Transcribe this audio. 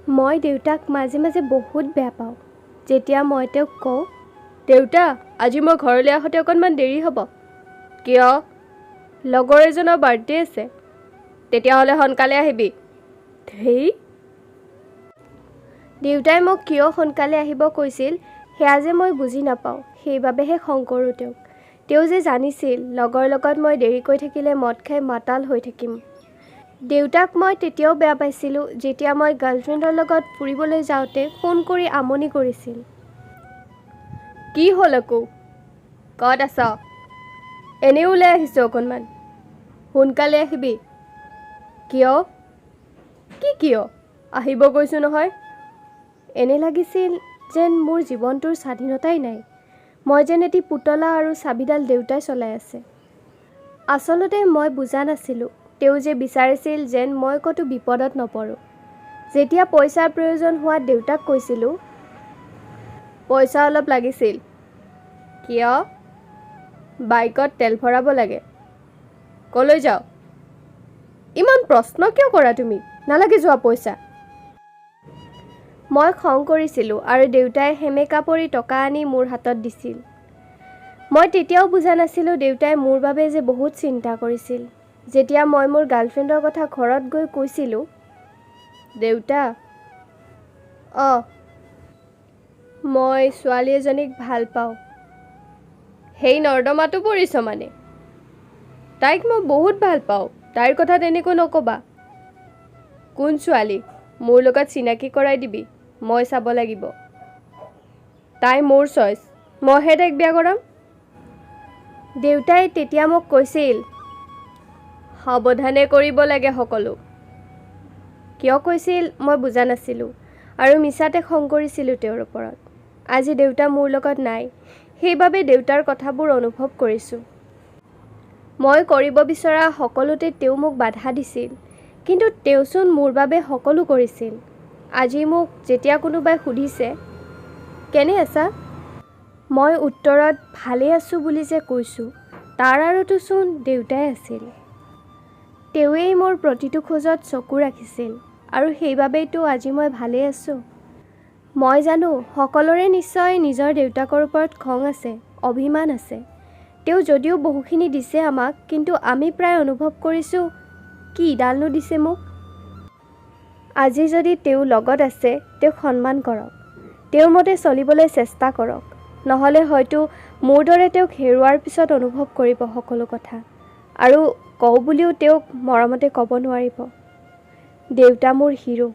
মই দেউতাক মাজে মাজে বহুত বেয়া পাওঁ। যেতিয়া মই তেওঁক কওঁ, দেউতা, আজি মই ঘৰলৈ আহোঁতে অকণমান দেৰি হ'ব। কিয়? লগৰ এজনৰ বাৰ্থডে আছে। তেতিয়াহ'লে সোনকালে আহিবি। ধেই, দেউতাই মোক কিয় সোনকালে আহিব কৈছিল সেয়া যে মই বুজি নাপাওঁ, সেইবাবেহে খং কৰোঁ তেওঁক। তেওঁ যে জানিছিল লগৰ লগত মই দেৰিকৈ থাকিলে মদ খাই মাতাল হৈ থাকিম। দেউতাক মই তেতিয়াও বেয়া পাইছিলোঁ যেতিয়া মই গাৰ্লফ্ৰেণ্ডৰ লগত ফুৰিবলৈ যাওঁতে ফোন কৰি আমনি কৰিছিল। কি হ'ল আকৌ? ক'ত আছ? এনেই ওলাই আহিছোঁ অকণমান। সোনকালে আহিবি। কিয়? কি কিয়? আহিব কৈছোঁ নহয়। এনে লাগিছিল যেন মোৰ জীৱনটোৰ স্বাধীনতাই নাই, মই যেন এটি পুতলা আৰু চাবিডাল দেউতাই চলাই আছে। আচলতে মই বুজা নাছিলোঁ তেওঁ যে বিচাৰিছিল যেন মই ক'তো বিপদত নপৰোঁ। যেতিয়া পইচাৰ প্ৰয়োজন হোৱাত দেউতাক কৈছিলোঁ, পইচা অলপ লাগিছিল। কিয়? বাইকত তেল ভৰাব লাগে। ক'লৈ যাওঁ? ইমান প্ৰশ্ন কিয় কৰা তুমি? নালাগে যোৱা পইচা। মই খং কৰিছিলোঁ আৰু দেউতাই সেমেকা পৰি টকা আনি মোৰ হাতত দিছিল। মই তেতিয়াও বুজা নাছিলোঁ দেউতাই মোৰ বাবে যে বহুত চিন্তা কৰিছিল। যেতিয়া মই মোৰ গাৰ্লফ্ৰেণ্ডৰ কথা ঘৰত গৈ কৈছিলোঁ, দেউতা, অঁ, মই ছোৱালী এজনীক ভাল পাওঁ। সেই নৰ্দমাতো পৰিছ মানে? তাইক মই বহুত ভাল পাওঁ, তাইৰ কথা তেনেকৈ নক'বা। কোন ছোৱালী? মোৰ লগত চিনাকি কৰাই দিবি, মই চাব লাগিব। তাই মোৰ চইচ, মইহে তাইক বিয়া কৰাম। দেউতাই তেতিয়া মোক কৈছিল, সাৱধানে কৰিব লাগে সকলো। কিয় কৈছিল মই বুজা নাছিলোঁ আৰু মিছাতে খং কৰিছিলোঁ তেওঁৰ ওপৰত। আজি দেউতা মোৰ লগত নাই, সেইবাবে দেউতাৰ কথাবোৰ অনুভৱ কৰিছোঁ। মই কৰিব বিচৰা সকলোতে তেওঁ মোক বাধা দিছিল, কিন্তু তেওঁচোন মোৰ বাবে সকলো কৰিছিল। আজি মোক যেতিয়া কোনোবাই সুধিছে, কেনে আছা, মই উত্তৰত ভালেই আছোঁ বুলি যে কৈছোঁ, তাৰ আঁৰতোচোন দেউতাই আছিল। তেওঁৱেই মোৰ প্ৰতিটো খোজত চকু ৰাখিছিল আৰু সেইবাবেইতো আজি মই ভালেই আছোঁ। মই জানো সকলোৰে নিশ্চয় নিজৰ দেউতাকৰ ওপৰত খং আছে, অভিমান আছে। তেওঁ যদিও বহুখিনি দিছে আমাক, কিন্তু আমি প্ৰায় অনুভৱ কৰিছোঁ, কি ইডালনো দিছে মোক। আজি যদি তেওঁ লগত আছে, তেওঁক সন্মান কৰক, তেওঁৰ মতে চলিবলৈ চেষ্টা কৰক। নহ'লে হয়তো মোৰ দৰে তেওঁক হেৰুৱাৰ পিছত অনুভৱ কৰিব সকলো কথা আৰু কওঁ বুলিও তেওঁক মৰমতে ক'ব নোৱাৰিব। দেউতা মোৰ হিৰো।